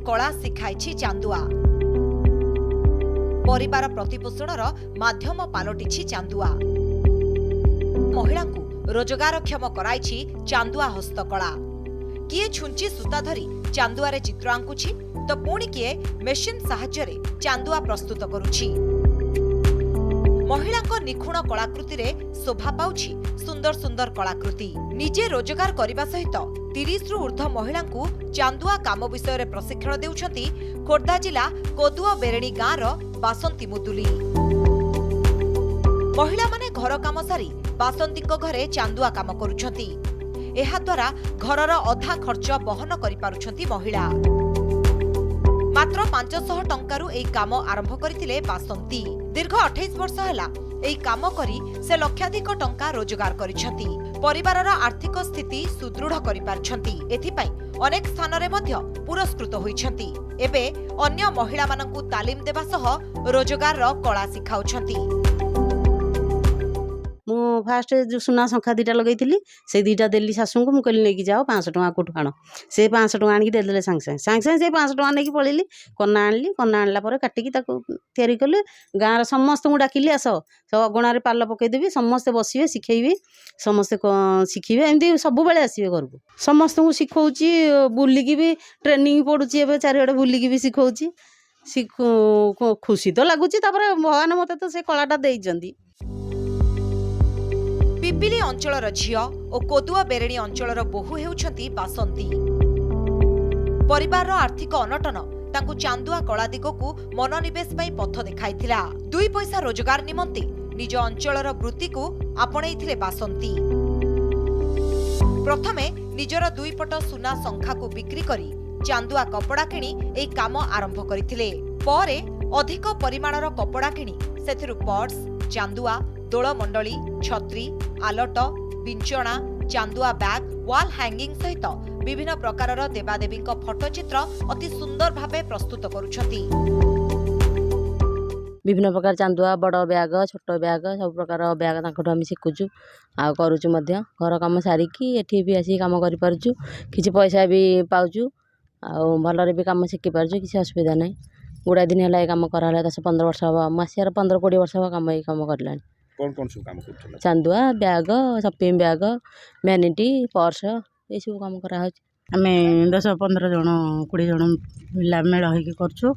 କଳା ଶିଖାଇଛି ଚାନ୍ଦୁଆ। ପରିବାର ପ୍ରତିପୋଷଣର ମାଧ୍ୟମ ପାଲଟିଛି ଚାନ୍ଦୁଆ। ମହିଳାଙ୍କୁ ରୋଜଗାରକ୍ଷମ କରାଇଛି ଚାନ୍ଦୁଆ ହସ୍ତକଳା। କିଏ ଛୁଞ୍ଚି ସୂତା ଧରି ଚାନ୍ଦୁଆରେ ଚିତ୍ର ଆଙ୍କୁଛି ତ ପୁଣି କିଏ ମେସିନ୍ ସାହାଯ୍ୟରେ ଚାନ୍ଦୁଆ ପ୍ରସ୍ତୁତ କରୁଛି। ମହିଳାଙ୍କ ନିଖୁଣ କଳାକୃତିରେ ଶୋଭା ପାଉଛି ସୁନ୍ଦର ସୁନ୍ଦର କଳାକୃତି। ନିଜେ ରୋଜଗାର କରିବା ସହିତ 30ରୁ ଉର୍ଦ୍ଧ୍ୱ ମହିଳାଙ୍କୁ ଚାନ୍ଦୁଆ କାମ ବିଷୟରେ ପ୍ରଶିକ୍ଷଣ ଦେଉଛନ୍ତି ଖୋର୍ଦ୍ଧା ଜିଲ୍ଲା କୋଦୁଅ ବେରେଣୀ ଗାଁର ବାସନ୍ତୀ ମୁଦୁଲି। ମହିଳାମାନେ ଘର କାମ ସାରି ବାସନ୍ତୀଙ୍କ ଘରେ ଚାନ୍ଦୁଆ କାମ କରୁଛନ୍ତି। ଏହାଦ୍ୱାରା ଘରର ଅଧା ଖର୍ଚ୍ଚ ବହନ କରିପାରୁଛନ୍ତି ମହିଳା। ମାତ୍ର 500 ଟଙ୍କାରୁ ଏହି କାମ ଆରମ୍ଭ କରିଥିଲେ ବାସନ୍ତୀ। ଦୀର୍ଘ 28 ବର୍ଷ ହେଲା ଏହି କାମ କରି ସେ ଲକ୍ଷାଧିକ ଟଙ୍କା ରୋଜଗାର କରିଛନ୍ତି। ପରିବାରର ଆର୍ଥିକ ସ୍ଥିତି ସୁଦୃଢ଼ କରିପାରିଛନ୍ତି। ଏଥିପାଇଁ ଅନେକ ସ୍ଥାନରେ ମଧ୍ୟ ପୁରସ୍କୃତ ହୋଇଛନ୍ତି। ଏବେ ଅନ୍ୟ ମହିଳାମାନଙ୍କୁ ତାଲିମ ଦେବା ସହ ରୋଜଗାରର କଳା ଶିଖାଉଛନ୍ତି। ମୁଁ ଫାଷ୍ଟ ଯେଉଁ ସୁନା ଶଙ୍ଖା 2ଟା ଲଗେଇଥିଲି, ସେଇ 2ଟା ଦେଲି ଶାଶୁଙ୍କୁ। ମୁଁ କହିଲି, ନେଇକି ଯାଅ, 500 ଟଙ୍କା କେଉଁଠୁ ଆଣ। ସେ 500 ଟଙ୍କା ଆଣିକି ଦେଇଦେଲେ ସାଙ୍ଗେ ସାଙ୍ଗେ। ସାଙ୍ଗେ ସାଙ୍ଗେ ସେ 500 ଟଙ୍କା ନେଇକି ପଳେଇଲି, କନା ଆଣିଲି। କନା ଆଣିଲା ପରେ କାଟିକି ତାକୁ ତିଆରି କଲି। ଗାଁର ସମସ୍ତଙ୍କୁ ଡାକିଲି, ଆସ, ଅଗଣାରେ ପାଲ ପକେଇଦେବି, ସମସ୍ତେ ବସିବେ, ଶିଖେଇବି, ସମସ୍ତେ ଶିଖିବେ। ଏମିତି ସବୁବେଳେ ଆସିବେ ଘରକୁ। ସମସ୍ତଙ୍କୁ ଶିଖଉଛି, ବୁଲିକି ବି ଟ୍ରେନିଂ ପଡ଼ୁଛି। ଏବେ ଚାରିଆଡ଼େ ବୁଲିକି ବି ଶିଖଉଛି। ଖୁସି ତ ଲାଗୁଛି। ତାପରେ ଭଗବାନ ମୋତେ ତ ସେ କଳାଟା ଦେଇଛନ୍ତି। ପିପିଲି ଅଞ୍ଚଳର ଝିଅ ଓ କୋଦୁଆ ବେରେଣୀ ଅଞ୍ଚଳର ବୋହୂ ହେଉଛନ୍ତି ବାସନ୍ତୀ। ପରିବାରର ଆର୍ଥିକ ଅନଟନ ତାଙ୍କୁ ଚାନ୍ଦୁଆ କଳା ଦିଗକୁ ମନୋନିବେଶ ପାଇଁ ପଥ ଦେଖାଇଥିଲା। ଦୁଇ ପଇସା ରୋଜଗାର ନିମନ୍ତେ ନିଜ ଅଞ୍ଚଳର ବୃତ୍ତିକୁ ଆପଣେଇଥିଲେ ବାସନ୍ତୀ। ପ୍ରଥମେ ନିଜର ଦୁଇପଟ ସୁନା ଶଙ୍ଖାକୁ ବିକ୍ରି କରି ଚାନ୍ଦୁଆ କପଡ଼ା କିଣି ଏହି କାମ ଆରମ୍ଭ କରିଥିଲେ। ପରେ ଅଧିକ ପରିମାଣର କପଡ଼ା କିଣି ସେଥିରୁ ପର୍ସ, ଚାନ୍ଦୁଆ, ଦୋଳମଣ୍ଡଳୀ, ଛତ୍ରୀ, ଆଲଟ, ବିଞ୍ଚଣା, ଚାନ୍ଦୁଆ ବ୍ୟାଗ୍, ୱାଲ୍ ହ୍ୟାଙ୍ଗିଂ ସହିତ ବିଭିନ୍ନ ପ୍ରକାରର ଦେବାଦେବୀଙ୍କ ଫଟୋଚିତ୍ର ଅତି ସୁନ୍ଦର ଭାବେ ପ୍ରସ୍ତୁତ କରୁଛନ୍ତି। ବିଭିନ୍ନ ପ୍ରକାର ଚାନ୍ଦୁଆ, ବଡ଼ ବ୍ୟାଗ, ଛୋଟ ବ୍ୟାଗ, ସବୁ ପ୍ରକାର ବ୍ୟାଗ ତାଙ୍କଠୁ ଆମେ ଶିଖୁଛୁ ଆଉ କରୁଛୁ ମଧ୍ୟ। ଘର କାମ ସାରିକି ଏଠି ବି ଆସିକି କାମ କରିପାରୁଛୁ, କିଛି ପଇସା ବି ପାଉଛୁ ଆଉ ଭଲରେ ବି କାମ ଶିଖିପାରୁଛୁ, କିଛି ଅସୁବିଧା ନାହିଁ। ଗୁଡ଼ାଏ ଦିନ ହେଲା ଏ କାମ କରାହେଲା, 10-15 ବର୍ଷ ହେବ। ମୁଁ ଆସିବାର 15-20 ବର୍ଷ ହେବ କାମ, ଏଇ କାମ କରିଲାଣି। କ'ଣ କ'ଣ ସବୁ କାମ କରୁଥିଲେ? ଚାନ୍ଦୁଆ, bag, shopping bag, vanity purse, ଏଇସବୁ କାମ କରାହେଉଛି। ଆମେ 10-15 ଜଣ, 20 ଜଣ ପିଲା ମେଳ ହେଇକି କରୁଛୁ।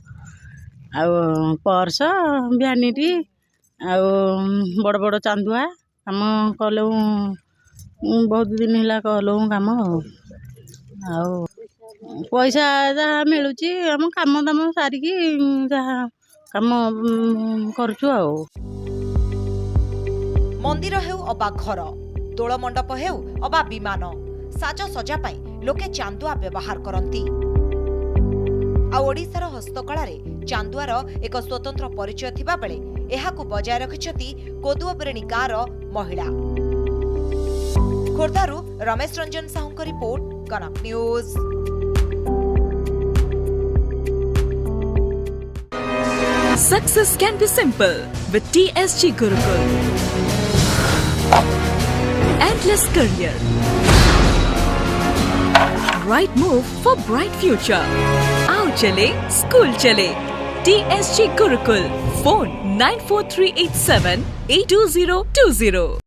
ଆଉ ପର୍ସ, ଭ୍ୟାନିଟି ଆଉ ବଡ଼ ବଡ଼ ଚାନ୍ଦୁଆ କାମ କଲୁ। ବହୁତ ଦିନ ହେଲା କଲୁ କାମ। ଆଉ ପଇସା ଯାହା ମିଳୁଛି, ଆମ କାମ ଦାମ ସାରିକି ଯାହା କାମ କରୁଛୁ। ଆଉ ମନ୍ଦିର ହେଉ ଅବା ଘର, ଦୋଳମଣ୍ଡପ ହେଉ ଅବା ବିମାନ, ସାଜସଜା ପାଇଁ ଲୋକେ ଚାନ୍ଦୁଆ ବ୍ୟବହାର କରନ୍ତି। ଆଉ ଓଡ଼ିଶାର ହସ୍ତକଳାରେ ଚାନ୍ଦୁଆର ଏକ ସ୍ୱତନ୍ତ୍ର ପରିଚୟ ଥିବାବେଳେ ଏହାକୁ ବଜାୟ ରଖିଛନ୍ତି କୋଦୁଅବେରେଣୀ ଗାଁର ମହିଳା। ଖୋର୍ଦ୍ଧାରୁ ରମେଶ ରଞ୍ଜନ ସାହୁଙ୍କ report, Kanak news. Success can be simple with TSG Gurukul. Endless career. Right move for bright future. आओ चले, स्कूल चले। TSG Gurukul. Phone 94387 82020.